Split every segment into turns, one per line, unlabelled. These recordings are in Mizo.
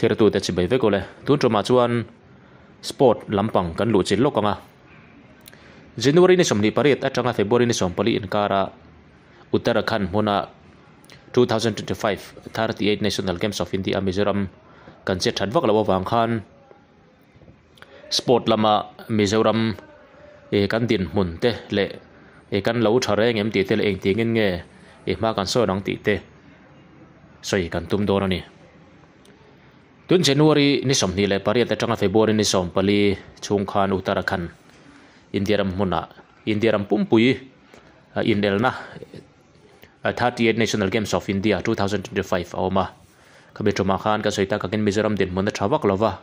Thlirtute chibai vek ule. Tun tumah chuan sport lampang kan luh chilh lawk ang a. January ni 28 atanga February ni 14 inkara Uttarakhand hmuna 2025 38 National Games of India Mizoram kan che that vak lo awang khan sport lama Mizoram e kan din hmun te le e kan lo tha reng em ti te le eng tingin nge e hma kan sawn ang ti te soi kan tum dawn ani. Tun January ni 28 atanga February ni 14 chung khan Uttarakhand India ram hmuna India ram pumpui inelna 38 National Games of India 2025 a awm a. Khami tumah khan kan sawi tak angin Mizoram dinhmun a tha vak lova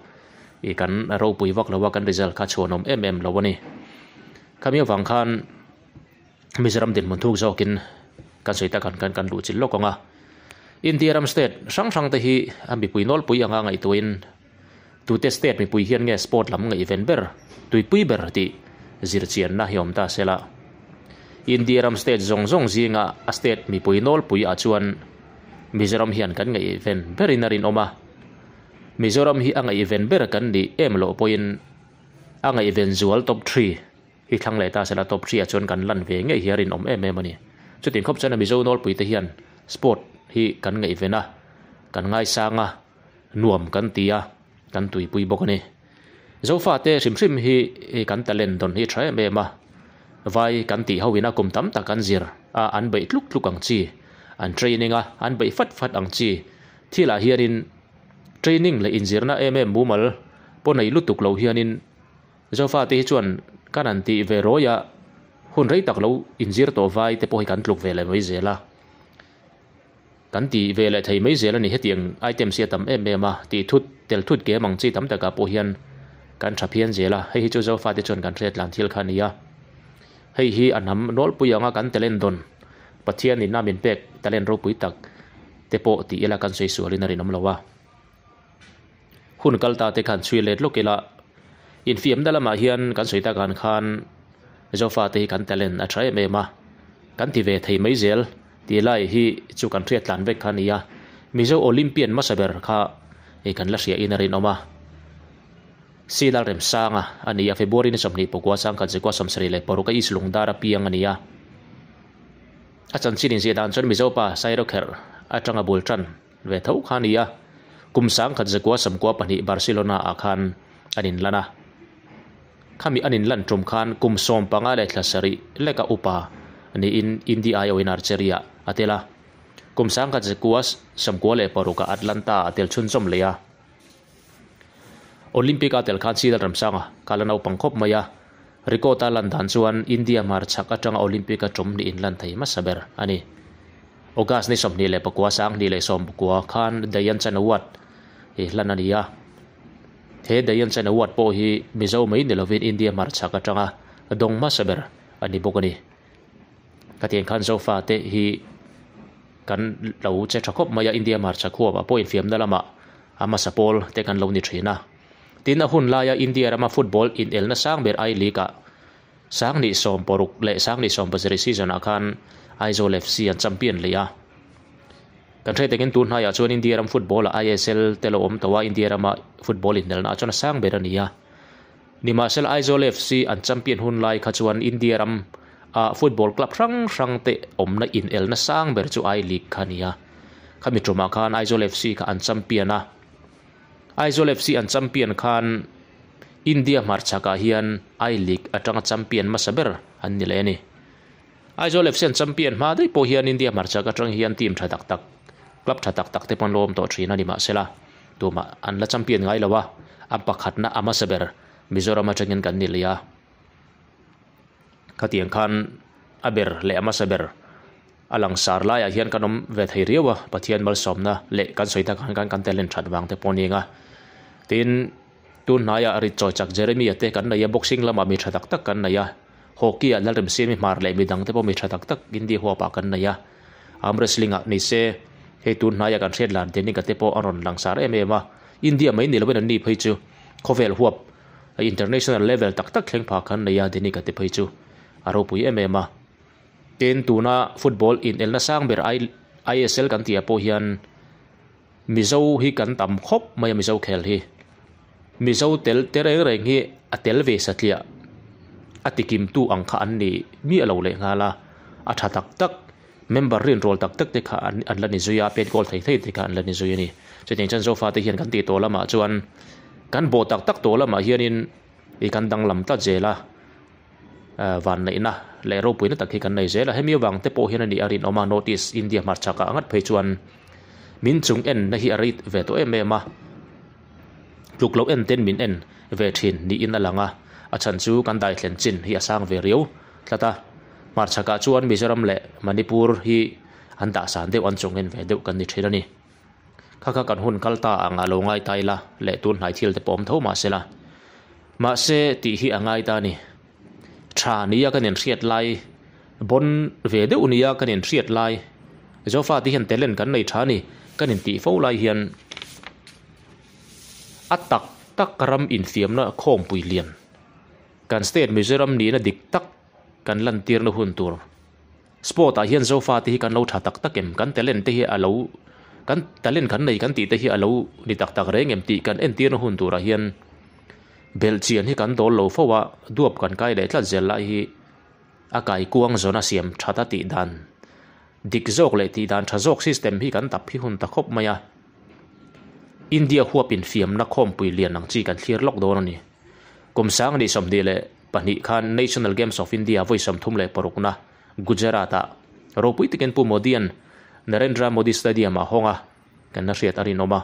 i kan ropui vak lova kan result kha chhuan awm em em lo ani. Khami awang khan Mizoram dinhmun thuk zawkin kan sawi tak ang khan kan luh chilh lawk ang a. India ram state hrang hrang te hi a mipui nawlpui anga ngaihtuahin tute state mipui hian nge sport lam ngaihven ber tuipui ber tih zirchianna hi awm ta sela. India ram state zawng zawng zinga a state mipui nawlpui ah chuan Mizoram hian kan ngaihven berin a rinawm a. Mizoram hi a ngaihven ber kan ni em loh pawhin a ngaihven zual top 3 hi thlang leh ta sela top 3 ah chuan kan lan ve ngei hi a rinawm em em ani. Chutin khawp chuan a Mizo nawlpui te hian sport hi kan ngaihven a, kan ngaisang a, nuam kan ti a, kan tuipui bawk ani. Zofa te hrim hrim hi kan talent don hi tha em em a. Vai kan tih ho ina kum tam tak an zir a, an beih tluk tluk ang chi, an training a, an beih fat fat ang chi. Thilah hianin training leh inzirna em em mumal pawh nei lutuk lo hianin Zofa te hi chuan kan an tih ve rawi a, hun rei tak lo inzir tawh vai te pawh hi kan tluk ve leh mai zel a. Kan ti ve leh thei mai zel ani hetiang items hi a tam em em a, tih thut tel thut game ang chi tam takah pawh hian kan tha phian zel a, hei hi chu Zofa te chuan kan hriat tlan thil kha ani a. Hei hi a hnam nawlpui anga kan talent dawn Pathian in a min pek talent ropui tak te pawh ti ila kan sawi sualin a rinawm lo a. Hun kal ta te khan chhui let lawk ila infiamna lamah hian kan sawi tak ang khan Zofa te hi kan talent a tha em em a, kan ti ve thei mai zel tih lai hi chu kan hriat tlan vek kha a ni a. Mizo Olympian hmasa ber kha hei kan la hria in a rinawm a. Silal Remsanga a ni a, February ni 29 1976 a East Lungdar a piang a ni a. A chanchin inziah dan chuan Mizo pa Sairawkherh atanga bul tan ve tho kha a ni a. Kum 1992 Barcelona ah khan an inlan a. Khami an inlan tum khan kum 15 leh thla sarih leka upa niin Indy aiawhin archery ah a tel a. Kum 1996 ah Atlanta a tel chhunzawm leh a. Olympic a tel khan Silal Ramsanga kal a naupang khawp mai a. Record a lan dan chuan India hmar chhak atanga Olympic a tum ni inlan thei hmasa ber a ni. August ni 29 2019 khan Dhyan Chand Award hi hlan a ni a. He Dhyan Chand Award pawh hi Mizo mai ni lovin India hmar chhak atanga dawng hmasa ber a ni bawk a ni. Khatiang khan Zofa te hi kan lo che tha khawp mai a, India hmar chhak huapah pawh infiamna lamah a hmasa pawl te kan lo ni thin a. Tin a hun laia India rama football inelna sang ber I League ah 2016 leh 2017 season ah khan Aizawl FC an champion leh a. Kan hriat takin tun hnaiah chuan India ram football ah ISL te lo awm tawh a, India rama football inelna ah chuan a sang ber a ni a. Nimahsela Aizawl FC an champion hun lai kha chuan India ram ah football club hrang hrang te awmna inelna sang ber chu I League kha a ni a. Khami tumah khan Aizawl FC kha an champion a. Aizawl FC an champion khan India hmar chhakah hian I League atanga champion hmasa ber an ni leh a ni. Aizawl FC an champion hma daih pawh hian India hmar chhak atang hian team tha tak tak, club tha tak tak te pawh an lo awm tawh thin a ni mahsela tumah an la champion ngai lo a, a pakhatna a hmasa ber Mizoram atangin kan ni leh a. Khatiang khan a ber leh a hmasa ber a langsar laiah hian kan awm ve thei riau a, Pathian malsawmna leh kan sawi tak ang khan kan talent that vang te pawh a ni ang a. Tin, tun hnaiah rit chawi chak Jeremy-a te kan nei a, boxing lamah mi tha tak tak kan nei a, hockey-ah Lalremsiami hmar leh midang te pawh mi tha tak tak India huapah kan nei a. Arm wrestling-ah ni se, hei tun hnaiah kan hriat lan Denika te pawh a rawn langsar em em a, India mai ni lovin an ni phei chu khawvel huap international level tak tak thleng phah kan nei a, Denika te phei chu a ropui em em a. Tin, tuna football inelna sang ber ISL kan tih ah pawh hian Mizo hi kan tam khawp mai a Mizo khel hi. Mizo tel te reng reng hi a tel ve satliah a tikimtu ang kha an ni miah lo leh nghal a, a tha tak tak member rinrawl tak tak te kha an an la ni zui a, pet goal thei thei te kha an la ni zui a ni. Chutiang chuan Zofa te hian kan tih tawh lamah chuan kan bawh tak tak tawh lamah hianin ih kan danglam tlat zel a, vanneihna leh ropuina tak hi kan nei zel a, hemi avang te pawh hian a nih a rinawm a, North East India hmarchhakah ngat phei chuan min chung enna hi a rei ve tawh em em a. Tluk loh en ten min en ve thin niin a lang a, a chhan chu kan dai thlen chin hi a sang ve riau tlat a. Hmarchhakah chuan Mizoram leh Manipur hi an dah san deuh an chung en ve deuh kan ni thin a ni. Kha kha kan hun kal ta ang a lo ngai ta ila leh tun hnai thil te pawh awm tho mahse la. Mahse tih hi a ngai ta a ni. Tha nia kan inhriat lai, bawn ve deuh nia kan inhriat lai, Zofa te hian talent kan nei tha a ni kan intih fo lai hian a tak tak ram infiamna khawmpui lian kan state Mizoram nihna dik tak kan lantirna hun tur sport ah hian Zofa te hi kan lo tha tak tak em kan talent te hi a lo kan talent kan nei kan tih te hi a lo ni tak tak reng em tih kan entirna hun turah hian Belhchian hi kan dawl lo fo a, duap kan kai leh tlat zel lai hi a kaikuang zawna siam that a tih dan dik zawk leh tih dan tha zawk system hi kan tap hi hun ta khawp mai a. India huap infiamna khawmpui lian ang chi kan thlir lawk dawn a ni. Kum 2022 khan National Games of India vawi 36na Gujarat-ah ropui takin Pu Modi-a'n Narendra Modi Stadium-ah hawng a. Kan la hriat a rinawm a.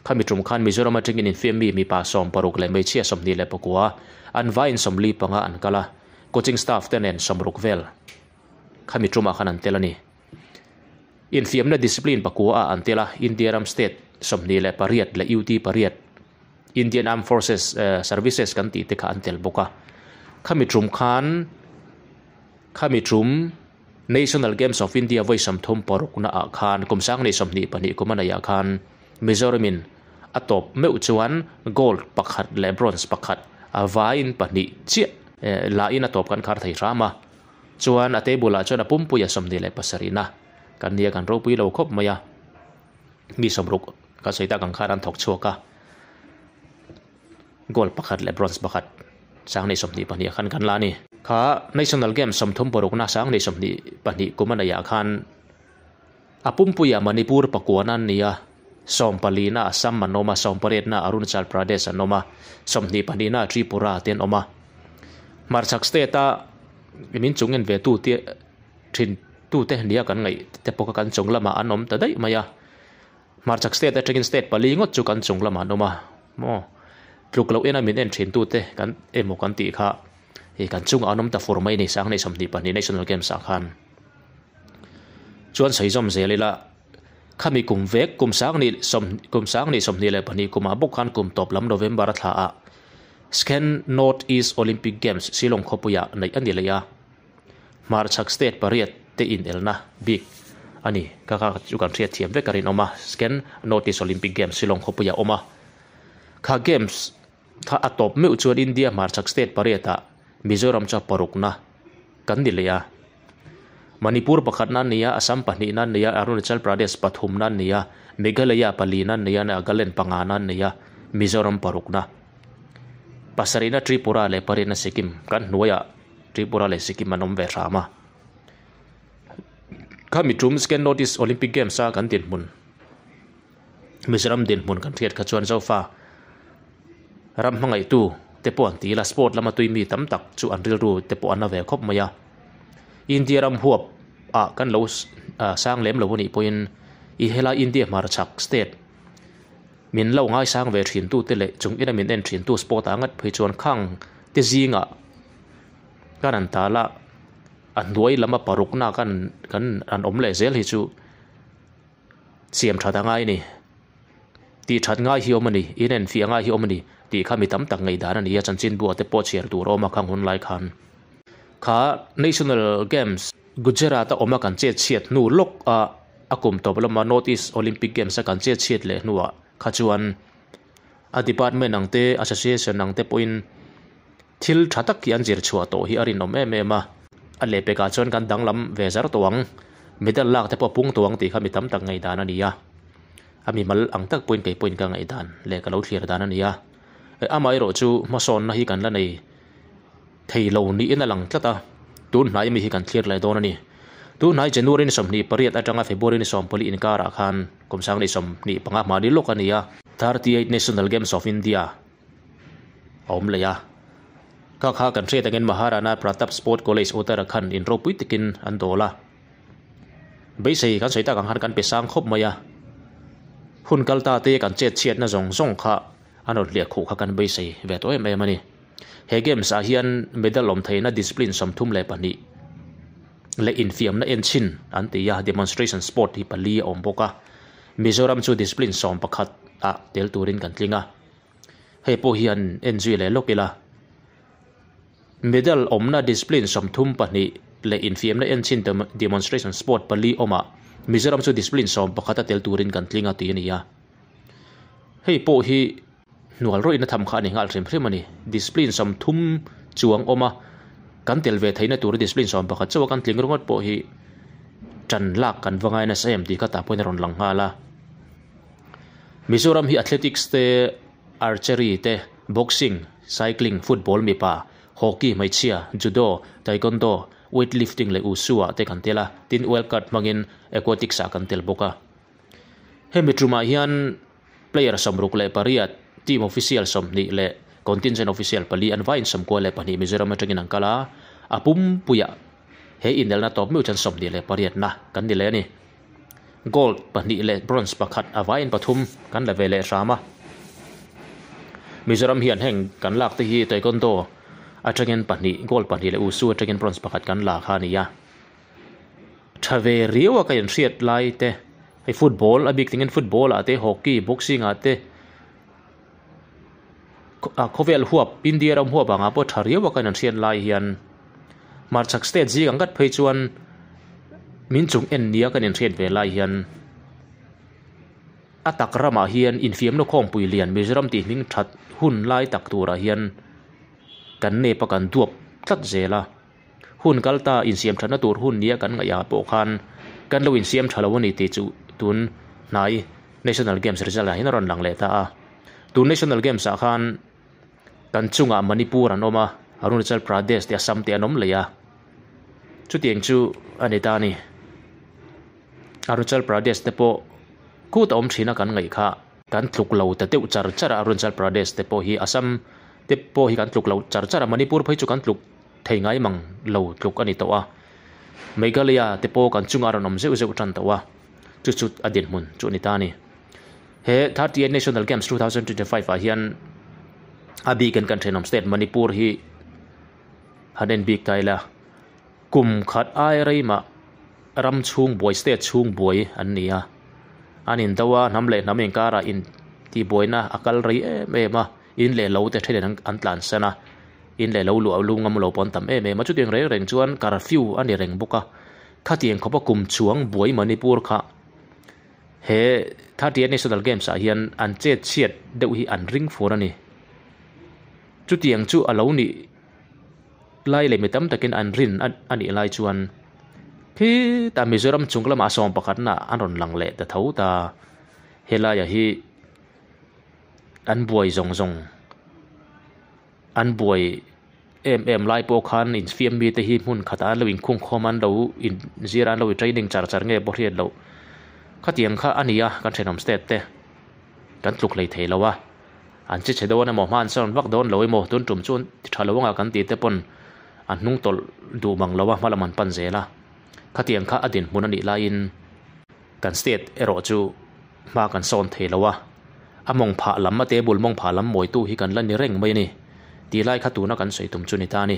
Khami tum khan Mizoram atangin infiam mi mipa 60 leh hmeichhia 29 an vaiin 45 an kal a, coaching staff te nen 60 vel khami tumah khan an tel a ni. Infiamna discipline pakua ah an tel a, India ram state 28 leh UT pariat, Indian Armed Forces Services kan tih te kha an tel bawk a. Khami tum khan khami tum National Games of India vawi 36 na ah khan kum 2022 kum a neih ah khan Mizoram in a tawp meuh chuan gold pakhat leh bronze pakhat a vaiin pahnih chiah la in a tawp kan khar thei hram a, chuan a table ah chuan a pumpui a 27 na kan nia kan ropui lo khawp mai a, mi 60 ka sawi tak ang khan an thawk chhuak a. Gold pakhat leh bronze pakhat 2022 ah khan kan la a ni. Kha National Games 36 na 2022 kum a neih ah khan a pumpuiah Manipur pakuan an ni a, 14 na Assam an awm a, 18 na Arunachal Pradesh an awm a, 22 na Tripura te an awm a. Hmarchhak state a min chung en ve tu te thin tu te nia kan ngaih te pawh kha kan chung lamah an awm ta daih mai a. Hmarchhak state atangin state pali ngawt chu kan chung lamah an awm a maw tluk loh ena min en thin tute kan emaw kan tih kha hei kan chungah an awm ta fur mai a ni 2022 national games ah khan chuan sawi zawm zel ila khami kum vek kum sang ni sawm kum sang ni 22 kumah bawk khan kum tawp lam November a thla ah Scan North East Olympic Games Shillong khawpuiah neih a ni leh a. Hmarchhak state pariat te inelna bik a ni. Ka ka chu kan hriat thiam vek a rinawm a, Scan North East Olympic Games Shillong khawpuia awm a. Kha games kha a tawp meuh chuan India hmarchhak state pariatah Mizoram chu a parukna kan ni leh a. Manipur pakhatna an ni a, Assam pahnihna an ni a, Arunachal Pradesh pathumna an ni a, Meghalaya palina an ni a, Nagaland pangana an ni a, Mizoram parukna. Pasarihna Tripura leh pariatna Sikkim kan hnuaiah Tripura leh Sikkim an awm ve hram a. Khami tum Second North East Olympic Games a kan dinhmun Mizoram dinhmun kan hriat kha chuan Zofa ram hmangaihtu te pawh an ti ila sport lama tui mi tam tak chu an rilru te pawh an la ve khawp mai a. India ram huap ah kan lo sang lem lo anih pawhin i helai India hmarchhak state min lo ngaisang ve thin tu te leh chung ina min en thin tu sport ah ngat phei chuan khang te zingah kan an tal a a hnuai lama parukna kan kan an awm leh zel hi chu siam that a ngai a ni tih that ngai hi awm a ni in en fiah ngai hi awm a ni tih kha mi tam tak ngaihdan a ni a chanchin buah te pawh chhiar tur a awm a khang hun lai khan kha national games Gujarat a awm a kan chet chhiat hnu lawk a a kum tawp lama North East Olympic Games a kan chet chhiat leh hnuah kha chuan a department ang te association ang te pawhin thil tha tak hi an zir chhuah tawh hi a rinawm em em a, a lehpekah chuan kan danglam ve zar tawh ang, medal lak te pawh a pung tawh ang tih kha mi tam tak ngaihdan a ni a. A mimal ang tak pawhin kei pawhin ka ngaihdan leh ka lo thlir dan a ni a. Amaherawh chu hmasawnna hi kan la nei thei lo niin a lang tlat a, tun hnai mi hi kan thlir leh dawn a ni. Tun hnai January ni 28 atanga February ni 14 inkarah khan kum 2025 hmani lawk a ni a, 38 National Games of India a awm leh a. Kha kha kan hriat angin Maharana Pratap Sport College Uttarakhand in ropui takin an dawl a. Beisei kan sawi tak ang khan kan pe sang khawp mai a, hun kal ta te kan chet chhiatna zawng zawng kha an rawn hliah khuh kha kan beisei ve tawh em em a ni. He games ah hian medal awm theihna discipline 32 leh infiamna en chhin an ti a, demonstration sport hi pali a awm bawk a. Mizoram chu discipline 11 ah tel turin kan tling a. Hei pawh hian en zui leh lawk ila. Medal awmna discipline 32 leh infiamna en chhin demonstration sport pali awmah Mizoram chu discipline 11 a tel turin kan tling a tih a ni a. Hei pawh hi hnual rawihna tham kha a ni nghal hrim hrim a ni. Discipline 30 chuang awm a, kan tel ve theihna tura discipline 11 chauha kan tling ringawt pawh hi tan lak kan va ngai nasa em tih kha tah pawhin a rawn lang nghal a. Mizoram hi athletics te, archery te, boxing, cycling, football mipa, hockey hmeichhia, judo, taekwondo, weightlifting leh wushu ah te kan tel a, tin world card hmangin aquatics ah kan tel bawk a. Hemi tumah hian player 68, team official 20 leh contingent official pali an vaiin 92 Mizoram atangin an kal a, a pumpuiah he inelna tawp meuh chuan 28 na kan ni leh a ni. Gold pahnih leh bronze pakhat a vaiin pathum kan la ve leh hram a. Mizoram hian heng kan lak te hi taekwondo atangin pahnih gold pahnih leh wushu atangin bronze pakhat kan la kha a ni a. Tha ve riau a ka inhriat lai te hei football a bik tingin football ah te hockey boxing ah te khawvel huap India ram huap angah pawh tha riau a ka inhriat lai hian hmarchhak state zing ang ngat phei chuan min chung en nia kan inhriat ve lai hian a tak ramah hian infiamna khawmpui lian Mizoram tih hming that hun lai tak turah hian kan nep a kan duap tlat zel a. Hun kal ta insiam thatna tur hun nia kan ngaihah pawh khan kan lo insiam tha lo a ni tih chu tun hnai National Games result ah hian a rawn lang leh ta a. Tun National Games ah khan kan chungah Manipur an awm a, Arunachal Pradesh te Assam te an awm leh a. Chutiang chu a ni ta a ni. Arunachal Pradesh te pawh kut a awm thin a kan ngaih kha. Kan tluk lo ta deuh char char a, Arunachal Pradesh te pawh hi Assam te pawh hi kan tluk lo char char a, Manipur phei chu kan tluk thei ngai mang lo tluk a ni tawh a. Meghalaya te pawh kan chungah a rawn awm zeuh zeuh tan tawh a, chu chu a dinhmun chu a ni ta a ni. He 38 National Games 2025 ah hian a bikin kan thenawm state Manipur hi han en bik ta ila, kum khat ai reimah ram chhung buai state chhung buai an ni a, an indo a, hnam leh hnam inkarah intihbuaina a kal rei em em a. In leh lo te thenin an tlansan a, in leh lo luah lu ngam lo pawh an tam em em a, chutiang reng reng chuan curfew a ni reng bawk a, khatiang khawpa kum chuang buai Manipur kha he 38 National Games ah hian an chet chhiat deuh hi an ring fur a ni. Chutiang chu a lo nih lai leh mi tam takin an rin a nih lai chuan khitah Mizoram chung lamah sawm pakhatna an rawn lang leh ta tho ta, helaiah hi. An buai zawng zawng an buai em em lai pawh khan infiam mite hi hmun khatah an lo inkhungkhawm a an lo inzir a an lo in training char char nge pawh hriat loh khatiang kha a ni a kan thenawm state te kan tluk hlei thei lo a an che chhe dawn emaw hma an sawn vak dawn lo emaw tun tum chu ti tha lo anga kan tih te pawn an hnung tawlh duh mang lo a hma lam an pan zel a khatiang kha a dinhmun a nih laiin kan state erawh chu. Hma kan sawn thei lo a, a mawng phah lam a table mawng phah lam mawitu hi kan la ni reng mai a ni tih lai kha tuna kan sawi tum chu ni ta a ni.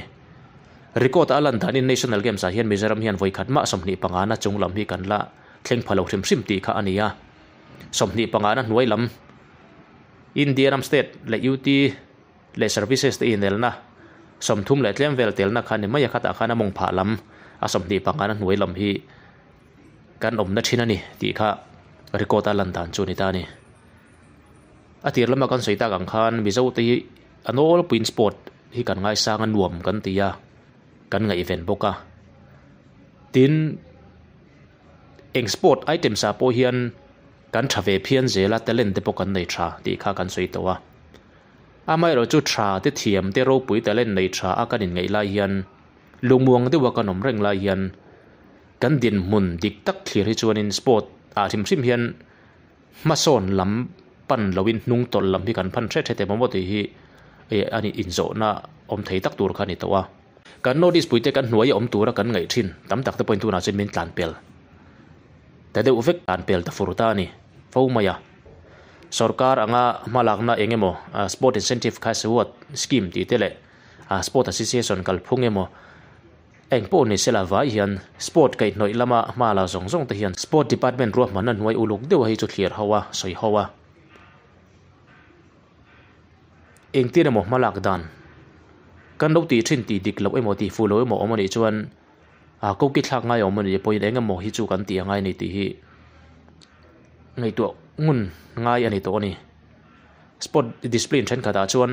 Record a lan danin National Games ah hian Mizoram hian vawi khat mah 25 na chung lam hi kan la thleng pha lo hrim hrim tih kha a ni a, 25 na hnuai lam India ram state leh UT leh services te inelna 30 leh tlem vel telna kha a ni mai a, khatah khan a mawng phah lam a 25 na hnuai lam hi Kan awmna thin a ni tih kha record a lan dan chu a ni ta a ni. A tir lama kan sawi tak ang khan Mizo te hi a nawlpuiin sport hi kan ngaisang a nuam kan ti a, kan ngaihven bawk a. Tin, eng sport items ah pawh hian. Kan tha ve phian zel a, talent te pawh kan nei tha tih kha kan sawi tawh a. Amaherawhchu tha te thiam te ropui talent nei tha a kan inngaih lai hian lungmuang deuha kan awm reng lai hian kan dinhmun dik tak thlir hi chuanin sport ah hrim hrim hian hmasawn lam pan loin hnung tawlh lam hi kan phan hret hret em awm aw tih hi a nih inzawhna awm thei tak tur kha a ni tawh a. Kan North East puite kan hnuaia awm tura kan ngaih thin tam tak te pawhin tunah chuan min tlan pel ta deuh vek tlan pel ta fur ta a ni fo mai a. Sorkar anga hmalakna eng emaw Sport Incentive Cash Award Scheme tih te leh Sport Association kalphung emaw Eng pawh ni sela vai hian Sport kaihhnawih lama hma la zawng zawng te hian Sport Department ruahmanna hnuai uluk deuha hi chu thlir ho a, sawi ho a. Engtin emaw hma lak dan kan lo tih thin tih dik loh emaw tih fuh loh emaw awm a nih chuan a koki thlak ngai awm a nih pawhin eng emaw hi chu kan tih a ngai a ni tih hi ngaihtuah ngun ngai a ni tawh a ni. Sport discipline thenkhatah chuan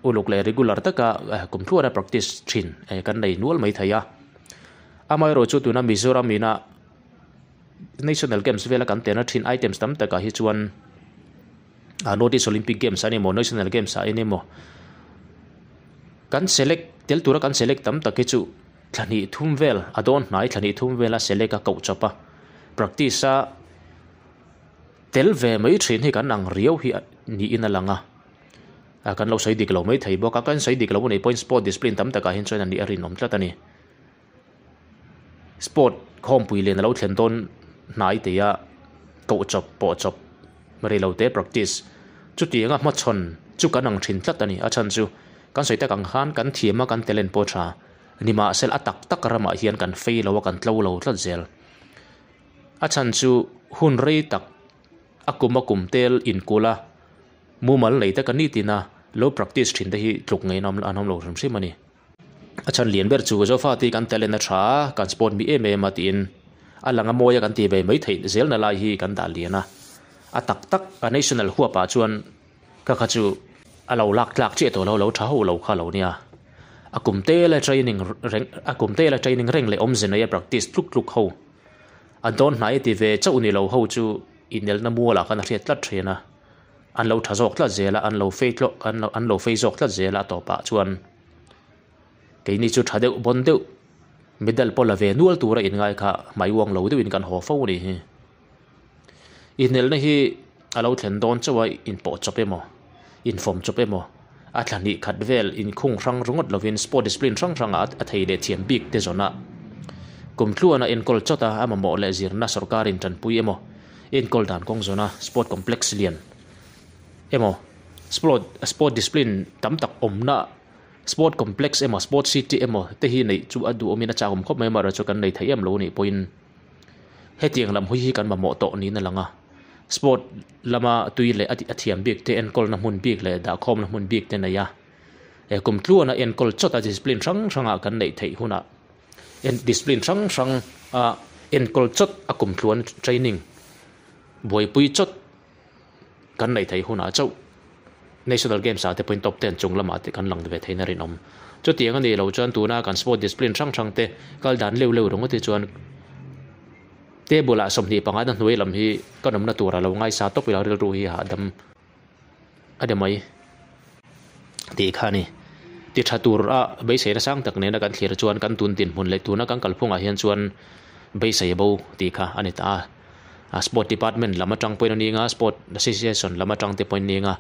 uluk leh regular taka kum tluana practice thin kan nei nual mai thei a. Amaherawh chu tuna Mizoram ina National Games vela kan tena thin items tam takah hi chuan North East Olympic Games a ni maw National Games ah en emaw kan select tel tura kan select tam tak hi chu thla hnih thum vel a dawn hnai thla hnih thum vela select a koh chawp a practice a Tel ve mai thin hi kan ang riau hi niin a lang a, kan lo sawi dik lo mai thei bawk a, kan sawi dik lo anih pawhin sport discipline tam takah hian chuan a nih a rinawm tlat a ni. Sport khawmpui lian a lo thlen dawn hnai tih a koh chawp pawh chawp rei lo te practice chutianga hmachhawn chu kan ang thin tlat a ni. A chhan chu kan sawi tak ang khan kan thiam a kan talent pawh tha nimahsela a tak tak ramah hian kan fei lo a kan tlo lo tlat zel. A chhan chu hun rei tak a kum a kum tel inkulh a, mumal nei taka nitina lo practice thin te hi tluk ngeiin an awm lo hrim hrim a ni. A chhan lian ber chu Zofati kan talent a tha a, kan sport mi em em a tiin a lang a mawi a kan ti ve mai theih zelna lai hi kan dah lian a. A tak tak a national huapah chuan Ka kha chu a lo lak tlak chiah tawh lo, lo tha ho lo kha lo nia. A kum te la training reng, a kum te la training reng leh awmze nei a practice tluk tluk ho. A dawn hnai ti ve chauh ni lo ho chu inelna mualah khan a hriat tlat thin a. An lo tha zawk tlat zel a, an lo fei tlawk, an lo an lo fei zawk tlat zel a a tawpah chuan keini chu tha deuh bawn deuh medal pawh la ve nual tura inngai kha hmai uang lo deuhin kan haw fo a ni hi. Inelna hi a lo thlen dawn chauh a, inpawh chawp emaw, infawm chawp emaw, a thla hnih khat vel inkhung hrang ringawt lovin sport discipline hrang hrangah a thei leh thiam bik te zawn a. Kum tluan a enkawl chawt a, a mamawh leh zirna sorkarin tanpui emaw, enkawl dan kawng zawn a, sport complex lian emaw, sport sport discipline tam tak awmna sport complex emaw, sport city emaw te hi neih chu a duhawmin a chakawm khawp mai amaherawhchu kan nei thei em lo anih pawhin. Hetiang lam hawi hi kan mamawh tawh niin a lang a, sport lama tui leh a thiam bik te enkawlna hmun bik leh dahkhawmna hmun bik te nei a, he kum tluana enkawl chawt a discipline hrang hranga kan neih theih hunah discipline hrang hrang a enkawl chawt a kum tluan training buaipui chawt kan neih theih hunah chauh National Games ah te pawhin top ten chung lamah te kan lang ve theihna rinawm. Chutiang a nih loh chuan tuna kan sport discipline hrang hrang te kal dan leuh leuh ringawt hi chuan table ah 25 na hnuai lam hi kan awmna tur a lo ngaisa tawp ila rilru hi hahdam a ni mai tih kha a ni. Ti tha tur a beiseina sang tak nena kan thlir chuan kan tun dinhmun leh tuna kan kalphungah hian chuan beisei bo tih kha a ni ta a. A sport department lam atang pawhin a ning a, sport association lam atang te pawhin a ning a,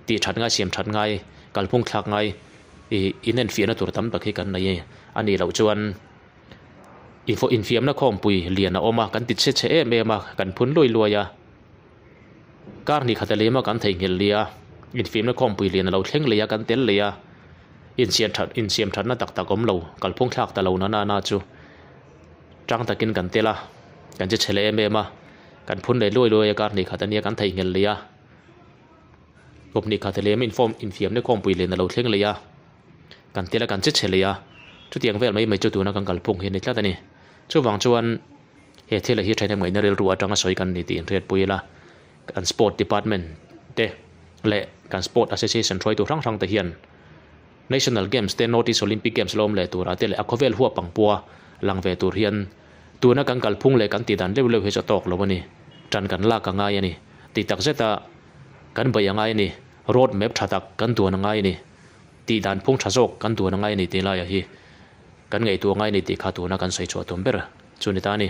tih that ngai siam that ngai kalphung thlak ngai ih inenfiahna tur tam tak hi kan nei a nih loh chuan infiamna khawmpui lian a awm a kan ti chhe chhe em em a kan phun luai luai a kar hnih khat a lem a kan theihnghilh leh a infiamna khawmpui lian a lo thleng leh a kan tel leh a insiam that insiam thatna tak tak awm lo kalphung thlak ta lo na na na chu. Tang takin kan tel a, kan che chhe leh em em a, kan phun leh luai luai a kar hnih khat ania kan theihnghilh leh a, kawp hnih khat leh inform infiamna khawmpui lian a lo thleng leh a, kan tel a kan che chhe leh a, chutiang vel mai mai chu tuna kan kalphung hi a ni tlat a ni. Chuvang chuan he thil hi thahnem ngaihna rilru atanga sawi kan ni tih inhriatpui ila, kan sport department te leh kan sport association hruaitu hrang hrang te hian National Games te North East Olympic Games lawm leh turah te leh a khawvel huap ang pawha lang ve tur hian tuna kan kalphung leh kan tihdan leuh leuh hi chu a tawk lo a ni. Tan kan lak a ngai a ni. Tih tak zeta kan beih a ngai a ni, road map tha tak kan duan a ngai a ni, tih dan phung tha zawk kan duan a ngai a ni tih laiah hi kan ngaihtuah ngai a ni tih kha tuna kan sawi chhuah tum ber chu a ni ta a ni.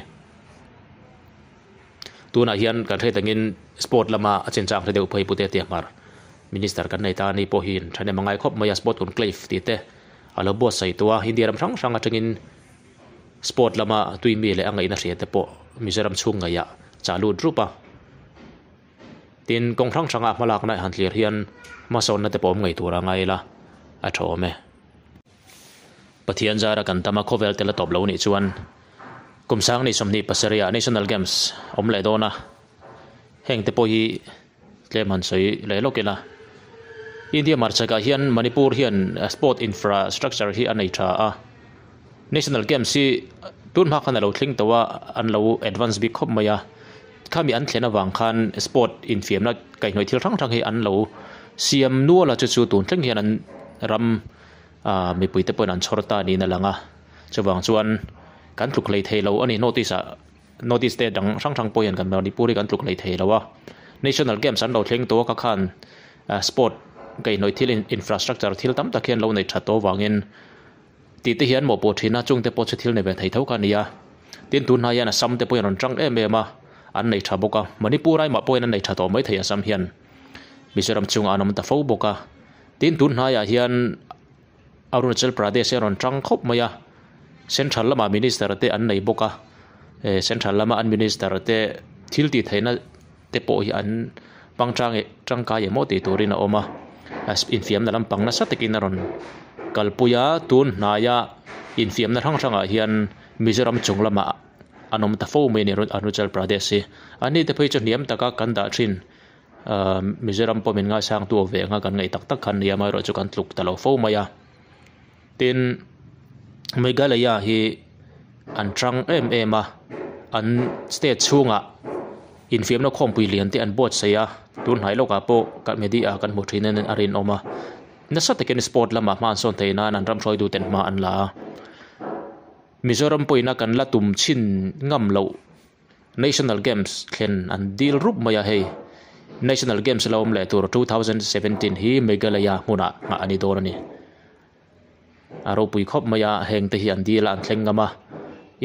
Tunah hian kan hriat angin sport lama a chinchang hre deuh phei Pute Tiahmar Minister kan nei ta a ni pawh hian thahnem a ngai khawp mai a, Sport Conclave tih te a lo buatsaih tawh a, India ram hrang hrang atangin Sport lama tui mi leh a ngaihna hria te pawh Mizoram chhung ngaihah chah lut rup a. Tin, kawng hrang hranga hmalakna han thlir hian hmasawnna te pawh awm ngei tur a ngai ila a tha awm e. Pathian zara kan tama khawvel tel a tawp lo nih chuan kum sang ni 27 ah National Games awm leh dawn a, heng te pawh hi tlem han sawi leh lawk ila. India hmarchhakah hian Manipur hian sport infrastructure hi a nei tha a, National Games hi tun hma khan a lo thleng tawh a, an lo advance bik khawp mai a, khami an thlen avang khan sport infiamna kaihhnawih thil hrang hrang hi an lo siam nual a, chu chu tun thleng hian an ram ah mipui te pawhin an chhawr ta niin a lang a, chuvang chuan kan tluk hlei thei lo a ni notice ah notice te dang hrang hrang pawh hian kan Manipur hi kan tluk hlei thei lo a, National Games an lo thleng tawh a kha khan sport kaihhnawih thil infrastructure thil tam tak hi an lo nei that tawh avangin. Tih te hian mawhpawh thin a, chungte pawh chu thil nei ve thei tho kha a ni a. Tin, tun hnai hian Assam te pawhin rawn tang em em a, an nei tha bawk a. Manipur aimah pawhin an nei tha tawh mai thei Assam hian. Mizoram chungah an awm ta fo bawk a. Tin, tun hnaiah hian Arunachal Pradesh hi a rawn tang khawp mai a. Central lamah Minister te an nei bawk a. Central lama an Minister te thil tih theihna te pawh hi an hmang tang tangkai emaw tih turin a awm a infiamna lampang nasa takin a rawn kalpui a tun hnaia infiamna hrang hrangah hian Mizoram chung lamah an awm ta fo mai a ni Arunachal Pradesh hi an ni te phei chu hniam taka kan dah thin ahh Mizoram pawh min ngaisang tu ve anga kan ngaih tak tak kha an ni a amaherawhchu kan tluk ta lo fo mai a tin Meghalaya hi an tang em em a an state chhungah infiamna khawmpui lian te an buatsaih a tun hnai lawkah pawh kan media ah kan hmu thin in a rinawm a nasa takin sport lamah hma an sawn theih nan an ram hruaitu ten hma an la a Mizoram pawhin a kan la tum chhin ngam loh National Games thlen an dil rup mai a hei National Games la awm leh tur 2017 hi Meghalaya hmunah nghah a ni dawn a ni. A ropui khawp mai a heng te hi an dil a an thleng ngam a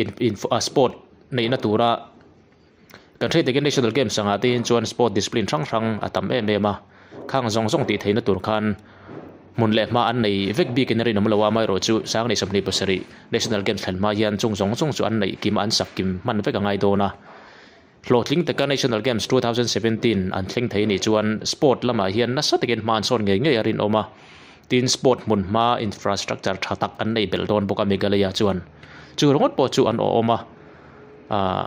in in a sport neihna tura kan hriat takin national games angah te hian chuan sport discipline hrang hrang a tam em em a khang zawng zawng tih theihna tur khan hmun leh hma an nei vek bikin a rinawm lo a amaherawhchu sang leh 27 national games thlen hma hian chung zawng zawng chu an neih kim a an sak kim hman vek a ngai dawn a. Hlawhtling taka National Games 2017 an thleng thei anih chuan sport lamah hian nasa takin hma an sawn ngei ngei a rinawm a, tin sport hmun hma infrastructure tha tak an nei belh dawn bawk a Meghalaya chuan chu ringawt pawh chu an awhawm a, aah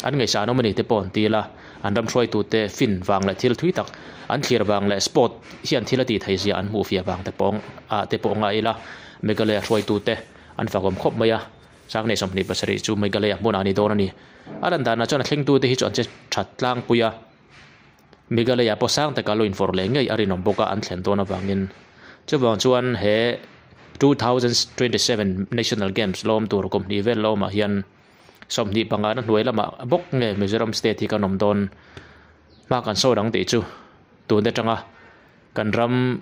an ngaihsan awm a ni te pawh an ti ila an ram hruaitute fin vang leh thil thui tak an thlir vang leh sport hian thil a tih theih zia an hmuh fiah vang te pawh ah te pawh ngai ila Meghalaya hruaitute An fakawm khawp mai a, Sangnei 27 chu Meghalaya hmunah a ni dawn a ni. A lan danah chuan a thlengtute hi chu an che that tlangpui a, Meghalaya pawh sang taka lo invawrh leh ngei a rinawm bawk a an thlen dawn avangin. Chuvang chuan he 2027 National Games lawm tur kum hnih vel lawmah hian 25 na hnuai lamah bawk nge Mizoram state hi kan awm dawn hma kan sawi ang tih chu tun atanga kan ram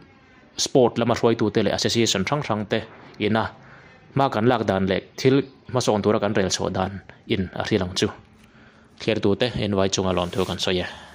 sport lama hruaitute leh association hrang hrang te ina hma kan lak dan leh thil hmasawn tura kan rel chhuah dan in a hrilh ang chu. Thlertute invai chunga lawmthu kan sawi e.